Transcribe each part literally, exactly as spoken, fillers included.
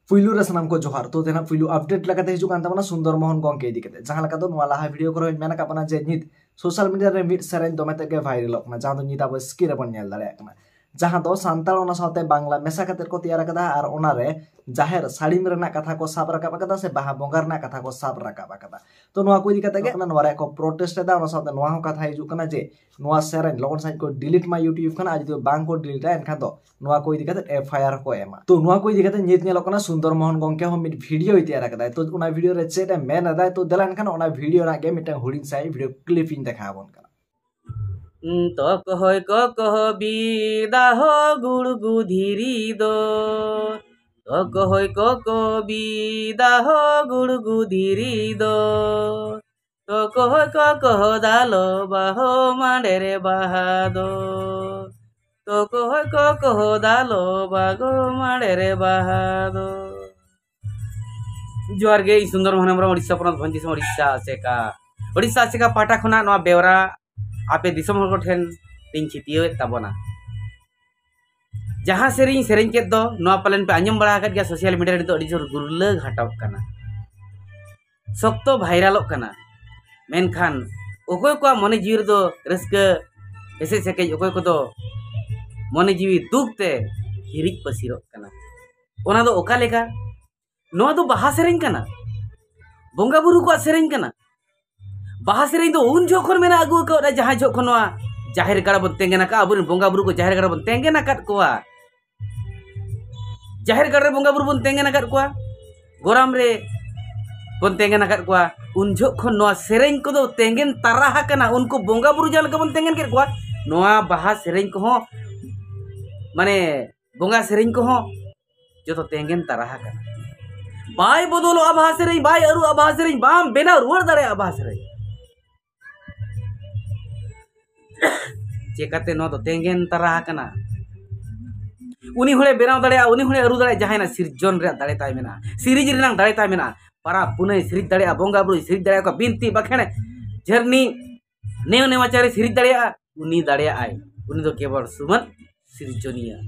ᱯᱩᱭᱞᱩ ᱨᱮ ᱥᱟᱱᱟᱢ ᱠᱚ ᱡᱚᱦᱟᱨ᱾ ᱛᱚ, ᱛᱮᱦᱮᱧᱟᱜ ᱯᱩᱭᱞᱩ ᱟᱯᱰᱮᱴ ᱞᱮᱠᱟᱛᱮ ᱦᱤᱡᱩᱜ ᱠᱟᱱ ᱛᱟᱵᱚᱱᱟ ᱥᱩᱱᱫᱚᱨ ᱢᱳᱦᱚᱱ ᱜᱚᱝᱠᱮ ᱤᱫᱤ ᱠᱟᱛᱮ᱾ ᱡᱟᱦᱟᱸ ᱞᱮᱠᱟ ᱫᱚ ᱱᱚᱣᱟ ᱞᱟᱦᱟ ᱵᱷᱤᱰᱤᱭᱳ ᱠᱚᱨᱮ ᱦᱚᱸᱧ ᱢᱮᱱ ᱟᱠᱟᱫ ᱵᱚᱱᱟ ᱡᱮ ᱱᱤᱛ ᱥᱳᱥᱟᱞ ᱢᱤᱰᱤᱭᱟ ᱨᱮ ᱢᱤᱫ ᱥᱮᱨᱮᱧ ᱫᱚᱢᱮ ᱛᱮᱫ ᱜᱮ ᱵᱷᱟᱭᱨᱟᱞᱚᱜ ᱠᱟᱱᱟ, ᱡᱟᱦᱟᱸ ᱫᱚ ᱱᱤᱛ ᱟᱵᱚ ᱥᱠᱨᱤᱱ ᱨᱮᱵᱚᱱ ᱧᱮᱞ ᱫᱟᱲᱮᱭᱟᱜ ᱠᱟᱱᱟ, ᱡᱟᱦᱟᱸ ᱫᱚ ᱥᱟᱱᱛᱟᱲ ᱚᱱᱟ ᱥᱟᱶᱛᱮ ᱵᱟᱝᱞᱟ ᱢᱮᱥᱟ ᱠᱟᱛᱮ ᱠᱚ ᱛᱮᱭᱟᱨ ᱟᱠᱟᱫᱟ᱾ ᱟᱨ ᱚᱱᱟᱨᱮ ᱡᱟᱦᱮᱨ ᱥᱟᱹᱲᱤᱢ ᱨᱮᱱᱟᱜ ᱠᱟᱛᱷᱟ ᱠᱚ ᱥᱟᱵ ᱨᱟᱠᱟᱵ ᱟᱠᱟᱫᱟ ᱥᱮ ᱵᱟᱦᱟ ᱵᱚᱸᱜᱟ ᱨᱮᱱᱟᱜ ᱠᱟᱛᱷᱟ ᱠᱚ ᱥᱟᱵ ᱨᱟᱠᱟᱵ ᱟᱠᱟᱫᱟ᱾ ᱛᱚ, ᱱᱚᱣᱟ ᱠᱚ ᱤᱫᱤ ᱠᱟᱛᱮ ᱜᱮ ᱱᱚᱣᱟ ᱨᱮᱭᱟᱜ ᱠᱚ ᱯᱨᱚᱴᱮᱥᱴ ᱮᱫᱟ᱾ ᱚᱱᱟ ᱥᱟᱶᱛᱮ ᱱᱚᱣᱟ ᱦᱚᱸ ᱠᱟᱛᱷᱟ ᱦᱤᱡᱩᱜ ᱠᱟᱱᱟ ᱡᱮ ᱱᱚᱣᱟ ᱥᱮᱨᱮᱧ ᱞᱚᱜᱚᱱ ᱥᱟᱺᱦᱤᱡ ᱠᱚ ᱰᱤᱞᱤᱴ ᱢᱟ YouTube ᱠᱷᱚᱱ, ᱟᱨ ᱡᱩᱫᱤ ᱵᱟᱝ ᱠᱚ ᱰᱤᱞᱤᱴᱟ, ᱮᱱᱠᱷᱟᱱ ᱫᱚ ᱱᱚᱣᱟ ᱠᱚ ᱤᱫᱤ ᱠᱟᱛᱮ ᱮᱯᱷ ᱟᱭ ᱟᱨ ᱠᱚ ᱮᱢᱟ᱾ ᱛᱚ, ᱱᱚᱣᱟ ᱠᱚ ᱤᱫᱤ ᱠᱟᱛᱮ ᱱᱤᱛ ᱧᱮᱞᱚᱜ ᱠᱟᱱᱟ ᱥᱩᱱᱫᱚᱨ ᱢᱳᱦᱚᱱ ᱜᱚᱝᱠᱮ ᱦᱚᱸ ᱢᱤᱫ ᱵᱷᱤᱰᱤᱭᱳᱭ ᱛᱮᱭᱟᱨ ᱟᱠᱟᱫᱟᱭ᱾ ᱛᱚ, ᱚᱱᱟ ᱵᱷᱤᱰᱤᱭᱳ ᱨᱮ ᱪᱮᱫ ᱮ ᱢᱮᱱ ᱮᱫᱟᱭ? ᱛᱚ, ᱫᱮᱞᱟ ᱮᱱᱠᱷᱟᱱ ᱚᱱᱟ ᱵᱷᱤᱰᱤᱭᱳ ᱨᱮᱱᱟᱜ ᱜᱮ ᱢᱤᱫᱴᱟᱝ ᱦᱩᱰᱤᱧ ᱥᱟᱺᱦᱤᱡ ᱵᱷᱤᱰᱤᱭᱳ ᱠᱞᱤᱯ ᱤᱧ ᱫᱮᱠᱷᱟᱣ ᱟᱵᱚᱱ ᱠᱟᱱᱟ᱾ ᱛᱚᱠᱚ ᱦᱚᱭ ᱠᱚᱠᱚ ᱵᱤᱫᱟᱦᱚ ᱜᱩᱲᱜᱩ ᱫᱷᱤᱨᱤ ᱫᱚ, ᱛᱚᱠᱚ ᱦᱚᱭ ᱠᱚᱠᱚ ᱵᱤᱫᱟᱦᱚ ᱜᱩᱲᱜᱩ ᱫᱷᱤᱨᱤ ᱫᱚ, ᱛᱚᱠᱚ ᱦᱚᱭ ᱠᱚᱠᱚ ᱫᱟᱞᱚ ᱵᱟᱦᱚ ᱢᱟᱰᱮᱨᱮ ᱵᱟᱦᱟ ᱫᱚ, ᱛᱚᱠᱚ ᱦᱚᱭ ᱠᱚᱠᱚ ᱫᱟᱞᱚ ᱵᱟᱜᱚ ᱢᱟᱰᱮᱨᱮ ᱵᱟᱦᱟ ᱫᱚ᱾ ᱡᱚᱦᱟᱨ ᱜᱮ, ᱤᱧ ᱥᱩᱱᱫᱚᱨ ᱢᱳᱦᱚᱱ ᱦᱮᱢᱵᱨᱚᱢ, ᱳᱰᱤᱥᱟ ᱯᱚᱱᱚᱛ, ᱵᱷᱚᱸᱡᱽ ᱫᱤᱥᱚᱢ, ᱳᱰᱤᱥᱟ ᱟᱥᱮᱠᱟ᱾ ᱳᱰᱤᱥᱟ ᱟᱥᱮᱠᱟ ᱯᱟᱦᱴᱟ ᱠᱷᱚᱱᱟᱜ ᱱᱚᱣᱟ ᱵᱮᱣᱨᱟ ᱟᱯᱮ ᱫᱤᱥᱚᱢ ᱦᱚᱲ ᱠᱚᱴᱷᱮᱱ ᱤᱧ ᱪᱷᱤᱛᱤᱭᱟᱹᱣᱮᱫ ᱛᱟᱵᱚᱱᱟ᱾ ᱡᱟᱦᱟᱸ ᱥᱮᱨᱮᱧ ᱥᱮᱨᱮᱧ ᱠᱮᱫ ᱫᱚ, ᱱᱚᱣᱟ ᱯᱟᱞᱮᱱ ᱯᱮ ᱟᱸᱡᱚᱢ ᱵᱟᱲᱟ ᱟᱠᱟᱫ ᱜᱮᱭᱟ, ᱥᱳᱥᱟᱞ ᱢᱤᱰᱤᱭᱟ ᱨᱮ ᱱᱤᱛᱚᱜ ᱟᱹᱰᱤ ᱡᱳᱨ ᱜᱩᱨᱞᱟᱹ ᱜᱷᱟᱴᱟᱣᱚᱜ ᱠᱟᱱᱟ, ᱥᱚᱠᱛᱚ ᱵᱷᱟᱭᱨᱟᱞᱚᱜ ᱠᱟᱱᱟ᱾ ᱢᱮᱱᱠᱷᱟᱱ ᱚᱠᱚᱭ ᱠᱚᱣᱟᱜ ᱢᱚᱱᱮ ᱡᱤᱣᱤ ᱨᱮᱫᱚ ᱨᱟᱹᱥᱠᱟᱹ ᱦᱮᱥᱮᱡ ᱥᱮᱠᱮᱡ, ᱚᱠᱚᱭ ᱠᱚᱫᱚ ᱢᱚᱱᱮ ᱡᱤᱣᱤ ᱫᱩᱠ ᱛᱮ ᱦᱤᱨᱤᱡ ᱯᱟᱹᱥᱤᱨᱚᱜ ᱠᱟᱱᱟ᱾ ᱚᱱᱟ ᱫᱚ ᱚᱠᱟ ᱞᱮᱠᱟ? ᱱᱚᱣᱟ ᱫᱚ ᱵᱟᱦᱟ ᱥᱮᱨᱮᱧ ᱠᱟᱱᱟ, ᱵᱚᱸᱜᱟ ᱵᱩᱨᱩ ᱠᱚᱣᱟᱜ ᱥᱮᱨᱮᱧ ᱠᱟᱱᱟ᱾ ᱵᱟᱦᱟ ᱥᱮᱨᱮᱧ ᱫᱚ ᱩᱱ ᱡᱚᱦᱚᱜ ᱠᱷᱚᱱ ᱢᱮᱱᱟᱜ ᱟᱹᱜᱩ ᱟᱠᱟᱫᱟ, ᱡᱟᱦᱟᱸ ᱡᱚᱦᱚᱜ ᱠᱷᱚᱱ ᱱᱚᱣᱟ ᱡᱟᱦᱮᱨ ᱜᱟᱲ ᱵᱚᱱ ᱛᱮᱸᱜᱮᱱ ᱟᱠᱟᱫᱼᱟ, ᱟᱵᱚᱨᱮᱱ ᱵᱚᱸᱜᱟ ᱵᱩᱨᱩ ᱠᱚ ᱡᱟᱦᱮᱨ ᱜᱟᱲ ᱵᱚᱱ ᱛᱮᱸᱜᱮᱱ ᱟᱠᱟᱫ ᱠᱚᱣᱟ, ᱡᱟᱦᱮᱨ ᱜᱟᱲ ᱨᱮ ᱵᱚᱸᱜᱟ ᱵᱩᱨᱩ ᱵᱚᱱ ᱛᱮᱸᱜᱮᱱ ᱟᱠᱟᱫ ᱠᱚᱣᱟ, ᱜᱚᱨᱟᱢ ᱨᱮ ᱵᱚᱱ ᱛᱮᱸᱜᱮᱱ ᱟᱠᱟᱫ ᱠᱚᱣᱟ᱾ ᱩᱱ ᱡᱚᱦᱚᱜ ᱠᱷᱚᱱ ᱱᱚᱣᱟ ᱥᱮᱨᱮᱧ ᱠᱚᱫᱚ ᱛᱮᱸᱜᱮᱱ ᱛᱟᱨᱟ ᱟᱠᱟᱱᱟ᱾ ᱩᱱᱠᱩ ᱵᱚᱸᱜᱟ ᱵᱩᱨᱩ ᱡᱟᱦᱟᱸ ᱞᱮᱠᱟ ᱵᱚᱱ ᱛᱮᱸᱜᱮᱱ ᱠᱮᱫ ᱠᱚᱣᱟ, ᱱᱚᱣᱟ ᱵᱟᱦᱟ ᱥᱮᱨᱮᱧ ᱠᱚᱦᱚᱸ, ᱢᱟᱱᱮ, ᱵᱚᱸᱜᱟ ᱥᱮᱨᱮᱧ ᱠᱚᱦᱚᱸ ᱡᱚᱛᱚ ᱛᱮᱸᱜᱮᱱ ᱛᱟᱨᱟ ᱟᱠᱟᱱᱟ᱾ ᱵᱟᱭ ᱵᱚᱫᱚᱞᱚᱜᱼᱟ ᱵᱟᱦᱟ ᱥᱮᱨᱮᱧ, ᱵᱟᱭ ᱟᱹᱨᱩᱜᱼᱟ ᱵᱟᱦᱟ ᱥᱮᱨᱮᱧ, ᱵᱟᱢ ᱵᱮᱱᱟᱣ ᱨᱩᱣᱟᱹᱲ ᱫᱟᱲᱮᱭᱟᱜᱼᱟ ᱵᱟᱦᱟ ᱥᱮᱨᱮᱧ᱾ ᱪᱮᱠᱟᱛᱮ ᱱᱚᱣᱟ ᱫᱚ ᱛᱮᱸᱜᱮᱱ ᱛᱟᱨᱟ ᱟᱠᱟᱱᱟ? ᱩᱱᱤ ᱦᱚᱲᱮ ᱵᱮᱱᱟᱣ ᱫᱟᱲᱮᱭᱟᱜᱼᱟ, ᱩᱱᱤ ᱦᱚᱲᱮ ᱟᱹᱨᱩ ᱫᱟᱲᱮᱭᱟᱜᱼᱟ, ᱡᱟᱦᱟᱸᱭ ᱱᱟᱜ ᱥᱤᱨᱡᱚᱱ ᱨᱮᱭᱟᱜ ᱫᱟᱲᱮ ᱛᱟᱭ ᱢᱮᱱᱟᱜᱼᱟ, ᱥᱤᱨᱤᱡᱽ ᱨᱮᱱᱟᱜ ᱫᱟᱲᱮ ᱛᱟᱭ ᱢᱮᱱᱟᱜᱼᱟ, ᱯᱟᱨᱟᱵᱽ ᱯᱩᱱᱟᱹᱭ ᱥᱤᱨᱤᱡᱽ ᱫᱟᱲᱮᱭᱟᱜᱼᱟ, ᱵᱚᱸᱜᱟ ᱵᱩᱨᱩᱭ ᱥᱤᱨᱤᱡᱽ ᱫᱟᱲᱮᱭᱟᱜᱼᱟ, ᱵᱤᱱᱛᱤ ᱵᱟᱠᱷᱮᱬ ᱡᱷᱟᱹᱨᱱᱤ ᱱᱮᱣ ᱱᱮᱣᱟᱪᱟᱨᱮ ᱥᱤᱨᱤᱡᱽ ᱫᱟᱲᱮᱭᱟᱜᱼᱟ, ᱩᱱᱤ ᱫᱟᱲᱮᱭᱟᱜᱼᱟᱭ᱾ ᱩᱱᱤ ᱫᱚ ᱠᱮᱵᱚᱞ ᱥᱩᱢᱟᱹᱱ ᱥᱤᱨᱡᱚᱱᱤᱭᱟᱹ᱾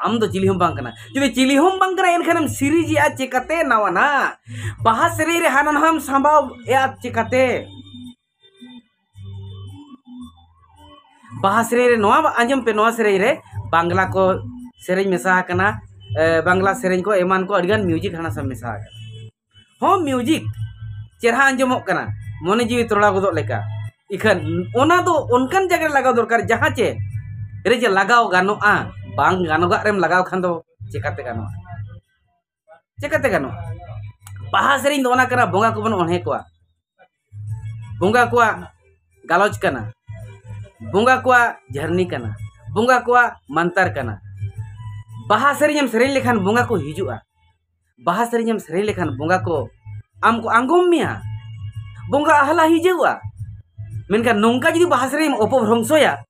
ᱟᱢ ᱫᱚ ᱪᱤᱞᱤ ᱦᱚᱸ ᱵᱟᱝ ᱠᱟᱱᱟ᱾ ᱡᱩᱫᱤ ᱪᱤᱞᱤ ᱦᱚᱸ ᱵᱟᱝ ᱠᱟᱱᱟ, ᱮᱱᱠᱷᱟᱱᱮᱢ ᱥᱤᱨᱤᱡᱮᱜᱼᱟ ᱪᱮᱠᱟᱛᱮ ᱱᱟᱣᱟᱱᱟᱜ? ᱵᱟᱦᱟ ᱥᱮᱨᱮᱧ ᱨᱮ ᱦᱟᱱᱟ ᱱᱟᱣᱟᱢ ᱥᱟᱢᱵᱟᱣᱮᱜᱼᱟ ᱪᱮᱠᱟᱛᱮ? ᱵᱟᱦᱟ ᱥᱮᱨᱮᱧ ᱨᱮ ᱱᱚᱣᱟ ᱟᱸᱡᱚᱢ ᱯᱮ, ᱱᱚᱣᱟ ᱥᱮᱨᱮᱧ ᱨᱮ ᱵᱟᱝᱞᱟ ᱠᱚ ᱥᱮᱨᱮᱧ ᱢᱮᱥᱟ ᱟᱠᱟᱱᱟ, ᱮ, ᱵᱟᱝᱞᱟ ᱥᱮᱨᱮᱧ ᱠᱚ ᱮᱢᱟᱱ ᱠᱚ ᱟᱹᱰᱤᱜᱟᱱ ᱢᱤᱭᱩᱡᱤᱠ ᱦᱟᱱᱟ ᱥᱟᱶ ᱢᱮᱥᱟ ᱟᱠᱟᱱᱟ᱾ ᱦᱚᱸ, ᱢᱤᱭᱩᱡᱤᱠ ᱪᱮᱨᱦᱟ ᱟᱸᱡᱚᱢᱚᱜ ᱠᱟᱱᱟ, ᱢᱚᱱᱮ ᱡᱤᱣᱤ ᱛᱚᱲᱟ ᱜᱚᱫᱚᱜ ᱞᱮᱠᱟ᱾ ᱤᱠᱷᱟᱹᱱ ᱚᱱᱟ ᱫᱚ ᱚᱱᱠᱟᱱ ᱡᱟᱭᱜᱟ ᱨᱮ ᱞᱟᱜᱟᱣ ᱫᱚᱨᱠᱟᱨ, ᱡᱟᱦᱟᱸ ᱪᱮ ᱨᱮ ᱡᱮ ᱞᱟᱜᱟᱣ ᱜᱟᱱᱚᱜᱼᱟ᱾ ᱵᱟᱝ ᱜᱟᱱᱚᱜᱟᱜ ᱨᱮᱢ ᱞᱟᱜᱟᱣ ᱠᱷᱟᱱ ᱫᱚ ᱪᱮᱠᱟᱛᱮ ᱜᱟᱱᱚᱜᱼᱟ? ᱪᱮᱠᱟᱛᱮ ᱜᱟᱱᱚᱜᱼᱟ? ᱵᱟᱦᱟ ᱥᱮᱨᱮᱧ ᱫᱚ ᱚᱱᱟ ᱠᱟᱱᱟ, ᱵᱚᱸᱜᱟ ᱠᱚᱵᱚᱱ ᱚᱬᱦᱮ ᱠᱚᱣᱟ, ᱵᱚᱸᱜᱟ ᱠᱚᱣᱟᱜ ᱜᱟᱞᱚᱪ ᱠᱟᱱᱟ, ᱵᱚᱸᱜᱟ ᱠᱚᱣᱟᱜ ᱡᱷᱟᱹᱨᱱᱤ ᱠᱟᱱᱟ, ᱵᱚᱸᱜᱟ ᱠᱚᱣᱟᱜ ᱢᱟᱱᱛᱟᱨ ᱠᱟᱱᱟ᱾ ᱵᱟᱦᱟ ᱥᱮᱨᱮᱧ ᱮᱢ ᱥᱮᱨᱮᱧ ᱞᱮᱠᱷᱟᱱ ᱵᱚᱸᱜᱟ ᱠᱚ ᱦᱤᱡᱩᱜᱼᱟ᱾ ᱵᱟᱦᱟ ᱥᱮᱨᱮᱧ ᱮᱢ ᱥᱮᱨᱮᱧ ᱞᱮᱠᱷᱟᱱ ᱵᱚᱸᱜᱟ ᱠᱚ ᱟᱢ ᱠᱚ ᱟᱸᱜᱚᱢ ᱢᱮᱭᱟ, ᱵᱚᱸᱜᱟ ᱟᱦᱞᱟ ᱦᱤᱡᱩᱜᱼᱟ᱾ ᱢᱮᱱᱠᱷᱟᱱ ᱱᱚᱝᱠᱟ ᱡᱩᱫᱤ ᱵᱟᱦᱟ ᱥᱮᱨᱮᱧ ᱮᱢ ᱚᱯᱚᱵᱷᱨᱚᱝᱥᱚᱭᱟ,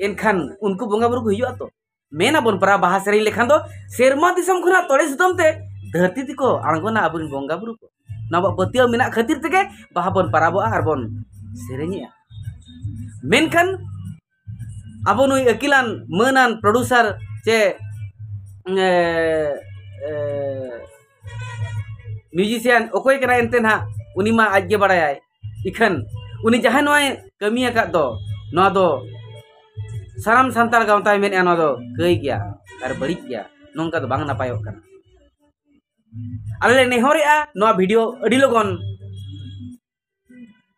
ᱮᱱᱠᱷᱟᱱ ᱩᱱᱠᱩ ᱵᱚᱸᱜᱟ ᱵᱩᱨᱩ ᱠᱚ ᱦᱤᱡᱩᱜᱼᱟ ᱛᱚ? ᱢᱮᱱ ᱟᱵᱚᱱ ᱯᱟᱨᱟ ᱵᱟᱦᱟ ᱥᱮᱨᱮᱧ ᱞᱮᱠᱷᱟᱱ ᱫᱚ ᱥᱮᱨᱢᱟ ᱫᱤᱥᱚᱢ ᱠᱷᱚᱱᱟᱜ ᱛᱚᱲᱮ ᱥᱩᱛᱟᱹᱢ ᱛᱮ ᱫᱷᱟᱹᱨᱛᱤ ᱛᱮᱠᱚ ᱟᱬᱜᱚᱱᱟ ᱟᱵᱚᱨᱮᱱ ᱵᱚᱸᱜᱟ ᱵᱩᱨᱩ ᱠᱚ᱾ ᱱᱚᱣᱟ ᱟᱵᱚᱣᱟᱜ ᱯᱟᱹᱛᱭᱟᱹᱣ ᱢᱮᱱᱟᱜ ᱠᱷᱟᱹᱛᱤᱨ ᱛᱮᱜᱮ ᱵᱟᱦᱟ ᱵᱚᱱ ᱯᱟᱨᱟᱵᱚᱜᱼᱟ ᱟᱨ ᱵᱚᱱ ᱥᱮᱨᱮᱧᱮᱜᱼᱟ᱾ ᱢᱮᱱᱠᱷᱟᱱ ᱟᱵᱚ ᱱᱩᱭ ᱟᱹᱠᱤᱞᱟᱱ ᱢᱟᱹᱱᱟᱱ ᱯᱨᱚᱰᱩᱥᱟᱨ ᱪᱮ, ᱮ, ᱮ, ᱢᱤᱭᱩᱡᱤᱥᱤᱭᱟᱱ ᱚᱠᱚᱭ ᱠᱟᱱᱟᱭ ᱮᱱᱛᱮ ᱱᱟᱦᱟᱜ, ᱩᱱᱤ ᱢᱟ ᱟᱡ ᱜᱮ ᱵᱟᱲᱟᱭᱟᱭ᱾ ᱤᱠᱷᱟᱹᱱ ᱩᱱᱤ ᱡᱟᱦᱟᱸᱭ ᱱᱚᱣᱟᱭ ᱠᱟᱹᱢᱤ ᱟᱠᱟᱫ ᱫᱚ, ᱱᱚᱣᱟ ᱫᱚ ᱥᱟᱱᱟᱢ ᱥᱟᱱᱛᱟᱲ ᱜᱟᱶᱛᱟᱭ ᱢᱮᱱᱮᱫᱼᱟ, ᱱᱚᱣᱟ ᱫᱚ ᱠᱟᱹᱭ ᱜᱮᱭᱟ ᱟᱨ ᱵᱟᱹᱲᱤᱡ ᱜᱮᱭᱟ, ᱱᱚᱝᱠᱟ ᱫᱚ ᱵᱟᱝ ᱱᱟᱯᱟᱭᱚᱜ ᱠᱟᱱᱟ᱾ ᱟᱞᱮ ᱞᱮ ᱱᱮᱦᱚᱨᱮᱜᱼᱟ ᱱᱚᱣᱟ ᱵᱷᱤᱰᱤᱭᱳ ᱟᱹᱰᱤ ᱞᱚᱜᱚᱱ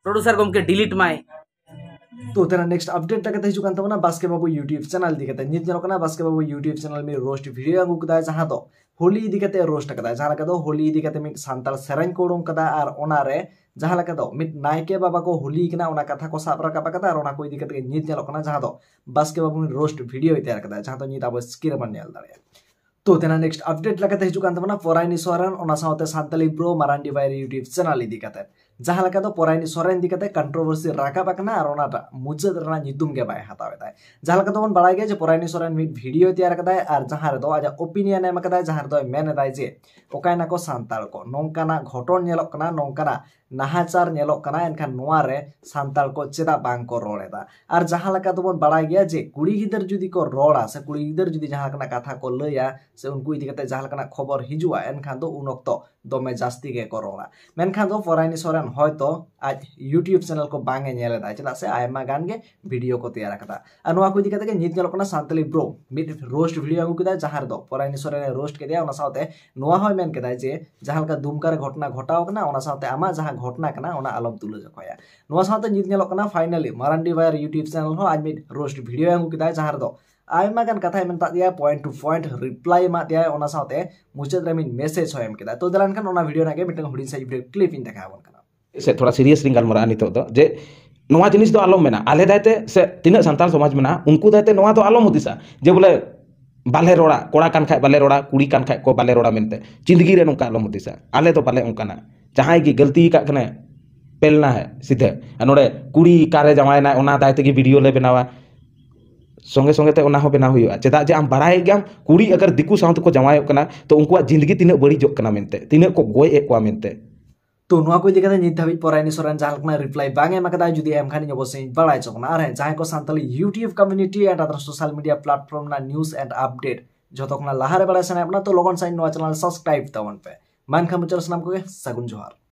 ᱯᱨᱚᱰᱩᱥᱟᱨ ᱜᱚᱢᱠᱮ ᱰᱤᱞᱤᱴ ᱢᱟᱭ᱾ ᱛᱚ ᱛᱮᱱᱟᱜ ᱱᱮᱠᱥᱴ ᱟᱯᱰᱮᱴ ᱞᱮᱠᱟᱛᱮ ᱦᱤᱡᱩᱜ ᱠᱟᱱ ᱛᱟᱵᱚᱱᱟ ᱵᱟᱥᱠᱮ ᱵᱟᱹᱵᱩ ᱭᱩᱴᱤᱭᱩᱵ ᱪᱮᱱᱮᱞ ᱤᱫᱤ ᱠᱟᱛᱮ᱾ ᱱᱤᱛ ᱧᱮᱞᱚᱜ ᱠᱟᱱᱟ ᱵᱟᱥᱠᱮ ᱵᱟᱹᱵᱩ ᱭᱩᱴᱤᱭᱩᱵ ᱪᱮᱱᱮᱞ ᱢᱤᱫ ᱨᱳᱥᱴ ᱵᱷᱤᱰᱤᱭᱳ ᱟᱹᱜᱩ ᱠᱮᱫᱟᱭ, ᱡᱟᱦᱟᱸ ᱫᱚ ᱦᱳᱞᱤ ᱤᱫᱤ ᱠᱟᱛᱮ ᱨᱳᱥᱴ ᱟᱠᱟᱫᱟᱭ, ᱡᱟᱦᱟᱸ ᱞᱮᱠᱟ ᱫᱚ ᱦᱳᱞᱤ ᱤᱫᱤ ᱠᱟᱛᱮ ᱢᱤᱫ ᱥᱟᱱᱛᱟᱲ ᱥᱮᱨᱮᱧ ᱠᱚ ᱩᱰᱩᱝ ᱠᱟᱫᱟ ᱟᱨ ᱚᱱᱟᱨᱮ ᱡᱟᱦᱟᱸ ᱞᱮᱠᱟ ᱫᱚ ᱢᱤᱫ ᱱᱟᱭᱠᱮ ᱵᱟᱵᱟ ᱠᱚ ᱦᱳᱞᱤ ᱠᱟᱱᱟ, ᱚᱱᱟ ᱠᱟᱛᱷᱟ ᱠᱚ ᱥᱟᱵ ᱨᱟᱠᱟᱵ ᱟᱠᱟᱫᱟ ᱟᱨ ᱚᱱᱟ ᱠᱚ ᱤᱫᱤ ᱠᱟᱛᱮ ᱜᱮ ᱱᱤᱛ ᱧᱮᱞᱚᱜ ᱠᱟᱱᱟ, ᱡᱟᱦᱟᱸ ᱫᱚ ᱵᱟᱥᱠᱮ ᱵᱟᱹᱵᱩ ᱢᱤᱫ ᱨᱳᱥᱴ ᱵᱷᱤᱰᱤᱭᱳᱭ ᱛᱮᱭᱟᱨ ᱠᱟᱫᱟ, ᱡᱟᱦᱟᱸ ᱫᱚ ᱱᱤᱛ ᱟᱵᱚ ᱥᱠᱨᱤᱱ ᱨᱮᱵᱚᱱ ᱧᱮᱞ ᱫᱟᱲᱮᱭᱟᱜᱼᱟ᱾ ᱛᱚ ᱛᱮᱱᱟᱜ ᱱᱮᱠᱥᱴ ᱟᱯᱰᱮᱴ ᱞᱮᱠᱟᱛᱮ ᱦᱤᱡᱩᱜ ᱠᱟᱱ ᱛᱟᱵᱚᱱᱟ ᱯᱚᱨᱟᱭᱱᱤ ᱥᱚᱨᱮᱱ, ᱚᱱᱟ ᱥᱟᱶᱛᱮ ᱥᱟᱱᱛᱟᱞᱤ ᱵᱨᱳ ᱢᱟᱨᱟᱱᱰᱤ ᱵᱟᱭᱨᱤ ᱭᱩᱴᱤᱭᱩᱵ ᱪᱮᱱᱮᱞ ᱤᱫᱤ ᱠᱟᱛᱮ, ᱡᱟᱦᱟᱸ ᱞᱮᱠᱟ ᱫᱚ ᱯᱚᱨᱟᱭᱱᱤ ᱥᱚᱨᱮᱱ ᱤᱫᱤ ᱠᱟᱛᱮ ᱠᱚᱱᱴᱨᱳᱵᱷᱟᱨᱥᱤ ᱨᱟᱠᱟᱵ ᱟᱠᱟᱱᱟ ᱟᱨ ᱚᱱᱟᱴᱟᱜ ᱢᱩᱪᱟᱹᱫ ᱨᱮᱱᱟᱜ ᱧᱩᱛᱩᱢ ᱜᱮ ᱵᱟᱭ ᱦᱟᱛᱟᱣ ᱮᱫᱟᱭ᱾ ᱡᱟᱦᱟᱸ ᱞᱮᱠᱟ ᱫᱚᱵᱚᱱ ᱵᱟᱲᱟᱭ ᱜᱮᱭᱟ ᱡᱮ ᱯᱚᱨᱟᱭᱱᱤ ᱥᱚᱨᱮᱱ ᱢᱤᱫ ᱵᱷᱤᱰᱤᱭᱳᱭ ᱛᱮᱭᱟᱨ ᱠᱟᱫᱟᱭ ᱟᱨ ᱡᱟᱦᱟᱸ ᱨᱮᱫᱚ ᱟᱡᱟᱜ ᱳᱯᱤᱱᱤᱭᱚᱱ ᱮ ᱮᱢ ᱠᱟᱫᱟᱭ, ᱡᱟᱦᱟᱸ ᱨᱮᱫᱚᱭ ᱢᱮᱱ ᱮᱫᱟᱭ ᱡᱮ ᱚᱠᱟᱭᱱᱟᱠᱚ ᱥᱟᱱᱛᱟᱲ ᱠᱚ, ᱱᱚᱝᱠᱟᱱᱟᱜ ᱜᱷᱚᱴᱚᱱ ᱧᱮᱞᱚᱜ ᱠᱟᱱᱟ, ᱱᱚᱝᱠᱟᱱᱟᱜ ᱱᱟᱦᱟᱪᱟᱨ ᱧᱮᱞᱚᱜ ᱠᱟᱱᱟ, ᱮᱱᱠᱷᱟᱱ ᱱᱚᱣᱟ ᱨᱮ ᱥᱟᱱᱛᱟᱲ ᱠᱚ ᱪᱮᱫᱟᱜ ᱵᱟᱝ ᱠᱚ ᱨᱚᱲ ᱮᱫᱟ? ᱟᱨ ᱡᱟᱦᱟᱸ ᱞᱮᱠᱟ ᱫᱚᱵᱚᱱ ᱵᱟᱲᱟᱭ ᱜᱮᱭᱟ ᱡᱮ ᱠᱩᱲᱤ ᱜᱤᱫᱟᱹᱨ ᱡᱩᱫᱤ ᱠᱚ ᱨᱚᱲᱟ ᱥᱮ ᱠᱩᱲᱤ ᱜᱤᱫᱟᱹᱨ ᱡᱩᱫᱤ ᱡᱟᱦᱟᱸ ᱞᱮᱠᱟᱱᱟᱜ ᱠᱟᱛᱷᱟ ᱠᱚ ᱞᱟᱹᱭᱟ ᱥᱮ ᱩᱱᱠᱩ ᱤᱫᱤ ᱠᱟᱛᱮ ᱡᱟᱦᱟᱸ ᱞᱮᱠᱟᱱᱟᱜ ᱠᱷᱚᱵᱚᱨ ᱦᱤᱡᱩᱜᱼᱟ, ᱮᱱᱠᱷᱟᱱ ᱫᱚ ᱩᱱ ᱚᱠᱛᱚ ᱫᱚᱢᱮ ᱡᱟᱹᱥᱛᱤ ᱜᱮᱠᱚ ᱨᱚᱲᱟ᱾ ᱢᱮᱱᱠᱷᱟᱱ ᱫᱚ ᱯᱚᱨᱟᱭᱱᱤ ᱥᱚᱨᱮᱱ ᱦᱚᱭᱛᱚ ᱟᱡ YouTube ᱪᱮᱱᱮᱞ ᱠᱚ ᱵᱟᱝ ᱮ ᱧᱮᱞ ᱮᱫᱟ, ᱪᱮᱫᱟᱜ ᱥᱮ ᱟᱭᱢᱟ ᱜᱟᱱ ᱜᱮ ᱵᱷᱤᱰᱤᱭᱳ ᱠᱚ ᱛᱮᱭᱟᱨ ᱟᱠᱟᱫᱟ᱾ ᱟᱨ ᱱᱚᱣᱟ ᱠᱚ ᱤᱫᱤ ᱠᱟᱛᱮ ᱜᱮ ᱱᱤᱛ ᱧᱮᱞᱚᱜ ᱠᱟᱱᱟ ᱥᱟᱱᱛᱟᱞᱤ ᱵᱨᱳ ᱢᱤᱫ ᱨᱳᱥᱴ ᱵᱷᱤᱰᱤᱭᱳ ᱟᱹᱜᱩ ᱠᱮᱫᱟ, ᱡᱟᱦᱟᱸ ᱨᱮᱫᱚ ᱯᱚᱨᱟᱭᱱᱤ ᱥᱚᱨᱮᱱ ᱮ ᱨᱳᱥᱴ ᱠᱮᱫᱮᱭᱟ᱾ ᱚᱱᱟ ᱥᱟᱶᱛᱮ ᱱᱚᱣᱟ ᱦᱚᱸᱭ ᱢᱮᱱ ᱠᱮᱫᱟ ᱡᱮ ᱡᱟᱦᱟᱸ ᱞᱮᱠᱟ ᱫᱩᱢᱠᱟ ᱨᱮ ᱜᱷᱚᱴᱚᱱᱟ ᱜᱷᱚᱴᱟᱣ ᱟᱠᱟᱱᱟ, ᱚᱱᱟ ᱥᱟᱶᱛᱮ ᱟᱢᱟᱜ ᱡᱟᱦᱟᱸ ᱜᱷᱚᱴᱚᱱᱟ ᱠᱟᱱᱟ ᱚᱱᱟ ᱟᱞᱚᱢ ᱛᱩᱞᱟᱹ ᱡᱚᱠᱷᱟᱭᱟ᱾ ᱱᱚᱣᱟ ᱥᱟᱶᱛᱮ ᱱᱤᱛ ᱧᱮᱞᱚᱜ ᱠᱟᱱᱟ ᱯᱷᱟᱭᱱᱟᱞᱤ ᱢᱟᱨᱟᱱᱰᱤ ᱵᱟᱭᱟᱨ YouTube ᱪᱮᱱᱮᱞ ᱦᱚᱸ ᱟᱡ ᱢᱤᱫ ᱨᱳᱥᱴ ᱵᱷᱤᱰᱤᱭᱳ ᱟᱹᱜᱩ ᱠᱮᱫᱟᱭ, ᱡᱟᱦᱟᱸ ᱨᱮᱫᱚ ᱟᱭᱢᱟ ᱜᱟᱱ ᱠᱟᱛᱷᱟᱭ ᱢᱮᱛᱟᱫ ᱫᱮᱭᱟ, ᱯᱚᱭᱮᱱᱴ ᱴᱩ ᱯᱚᱭᱮᱱᱴ ᱨᱤᱯᱞᱟᱭ ᱮᱢᱟᱫ ᱫᱮᱭᱟᱭ, ᱚᱱᱟ ᱥᱟᱶᱛᱮ ᱢᱩᱪᱟᱹᱫ ᱨᱮ ᱢᱤᱫ ᱢᱮᱥᱮᱡᱽ ᱦᱚᱸ ᱮᱢ ᱠᱮᱫᱟ᱾ ᱛᱚ ᱫᱮᱞᱟ ᱮᱱᱠᱷᱟᱱ ᱚᱱᱟ ᱵᱷᱤᱰᱤᱭᱳ ᱨᱮᱱᱟᱜ ᱜᱮ ᱢᱤᱫᱴᱟᱝ ᱦᱩᱰᱤᱧ ᱥᱟᱺᱦᱤᱡ ᱵᱷᱤᱰᱤᱭᱳ ᱠᱞᱤᱯ ᱤᱧ ᱫᱮᱠᱷᱟᱣ ᱟᱵᱚᱱ ᱠᱟᱱᱟ᱾ ᱥᱮ ᱛᱷᱚᱲᱟ ᱥᱤᱨᱤᱭᱟᱥ ᱞᱤᱧ ᱜᱟᱞᱢᱟᱨᱟᱜᱼᱟ ᱱᱤᱛᱚᱜ ᱫᱚ, ᱡᱮ ᱱᱚᱣᱟ ᱡᱤᱱᱤᱥ ᱫᱚ ᱟᱞᱚᱢ ᱢᱮᱱᱟ, ᱟᱞᱮ ᱫᱟᱭᱛᱮ ᱥᱮ ᱛᱤᱱᱟᱹᱜ ᱥᱟᱱᱛᱟᱲ ᱥᱚᱢᱟᱡᱽ ᱢᱮᱱᱟᱜᱼᱟ ᱩᱱᱠᱩ ᱫᱟᱭᱛᱮ ᱱᱚᱣᱟ ᱫᱚ ᱟᱞᱚᱢ ᱦᱩᱫᱤᱥᱟ ᱡᱮ ᱵᱚᱞᱮ ᱵᱟᱞᱮ ᱨᱚᱲᱟ, ᱠᱚᱲᱟ ᱠᱟᱱ ᱠᱷᱟᱡ ᱵᱟᱞᱮ ᱨᱚᱲᱟ, ᱠᱩᱲᱤ ᱠᱟᱱ ᱠᱷᱟᱡ ᱠᱚ ᱵᱟᱞᱮ ᱨᱚᱲᱟ ᱢᱮᱱᱛᱮ᱾ ᱡᱤᱱᱫᱜᱤ ᱨᱮ ᱱᱚᱝᱠᱟ ᱟᱞᱚᱢ ᱦᱩᱫᱤᱥᱟ᱾ ᱟᱞᱮ ᱫᱚ ᱵᱟᱞᱮ ᱚᱱᱠᱟᱱᱟ᱾ ᱡᱟᱦᱟᱸᱭ ᱜᱮ ᱜᱟᱹᱞᱛᱤ ᱟᱠᱟᱫ ᱠᱷᱟᱱᱮ ᱯᱮᱞᱱᱟ ᱦᱮ ᱥᱤᱫᱷᱟᱹ᱾ ᱟᱨ ᱱᱚᱰᱮ ᱠᱩᱲᱤ ᱚᱠᱟᱨᱮ ᱡᱟᱶᱟᱭᱮᱱᱟᱭ ᱚᱱᱟ ᱫᱟᱭ ᱛᱮᱜᱮ ᱵᱷᱤᱰᱤᱭᱳ ᱞᱮ ᱵᱮᱱᱟᱣᱟ, ᱥᱚᱸᱜᱮ ᱥᱚᱸᱜᱮ ᱛᱮ ᱚᱱᱟ ᱦᱚᱸ ᱵᱮᱱᱟᱣ ᱦᱩᱭᱩᱜᱼᱟ᱾ ᱪᱮᱫᱟᱜ ᱡᱮ ᱟᱢ ᱵᱟᱲᱟᱭ ᱜᱮᱭᱟᱢ ᱠᱩᱲᱤ ᱟᱜᱟᱨ ᱫᱤᱠᱩ ᱥᱟᱶ ᱛᱮᱠᱚ ᱡᱟᱶᱟᱭᱚᱜ ᱠᱟᱱᱟ ᱛᱚ ᱩᱱᱠᱩᱣᱟᱜ ᱡᱤᱱᱫᱜᱤ ᱛᱤᱱᱟᱹᱜ ᱵᱟᱹᱲᱤᱡᱚᱜ ᱠᱟᱱᱟ ᱢᱮᱱᱛᱮ, ᱛᱤᱱᱟᱹᱜ ᱠᱚ ᱜᱚᱡ ᱮᱫ ᱠᱚᱣᱟ ᱢᱮᱱᱛᱮ᱾ ᱛᱚ ᱱᱚᱣᱟ ᱠᱚ ᱤᱫᱤ ᱠᱟᱛᱮ ᱱᱤᱛ ᱫᱷᱟᱹᱵᱤᱡ ᱯᱚᱨᱟᱭᱱᱤ ᱥᱚᱨᱮᱱ ᱡᱟᱦᱟᱸ ᱞᱮᱠᱟᱱᱟᱜ ᱨᱤᱯᱞᱟᱭ ᱵᱟᱝ ᱮ ᱮᱢ ᱟᱠᱟᱫᱟ, ᱡᱩᱫᱤ ᱮᱢ ᱠᱷᱟᱱ ᱤᱧ ᱚᱵᱚᱥᱥᱳᱭ ᱤᱧ ᱵᱟᱲᱟᱭ ᱦᱚᱪᱚ ᱠᱟᱱᱟ᱾ ᱟᱨ ᱦᱮᱸ, ᱡᱟᱦᱟᱸᱭ ᱠᱚ Santali YouTube community and other social media platform ᱨᱮᱱᱟᱜ news and update ᱡᱷᱚᱛᱚ ᱠᱷᱚᱱᱟᱜ ᱞᱟᱦᱟᱨᱮ ᱵᱟᱲᱟᱭ ᱥᱟᱱᱟᱭᱮᱫ ᱵᱚᱱᱟ, ᱛᱚ ᱞᱚᱜᱚᱱ ᱥᱟᱺᱦᱤᱡ ᱱᱚᱣᱟ ᱪᱮᱱᱮᱞ ᱥᱟᱵᱥᱠᱨᱟᱭᱤᱵ ᱛᱟᱵᱚᱱ ᱯᱮ᱾ ᱢᱟ ᱮᱱᱠᱷᱟᱱ ᱢᱩᱪᱟᱹᱫ ᱨᱮ ᱥᱟᱱᱟᱢ ᱠᱚᱜᱮ ᱥᱟᱹᱜᱩᱱ ᱡᱚᱦᱟᱨ᱾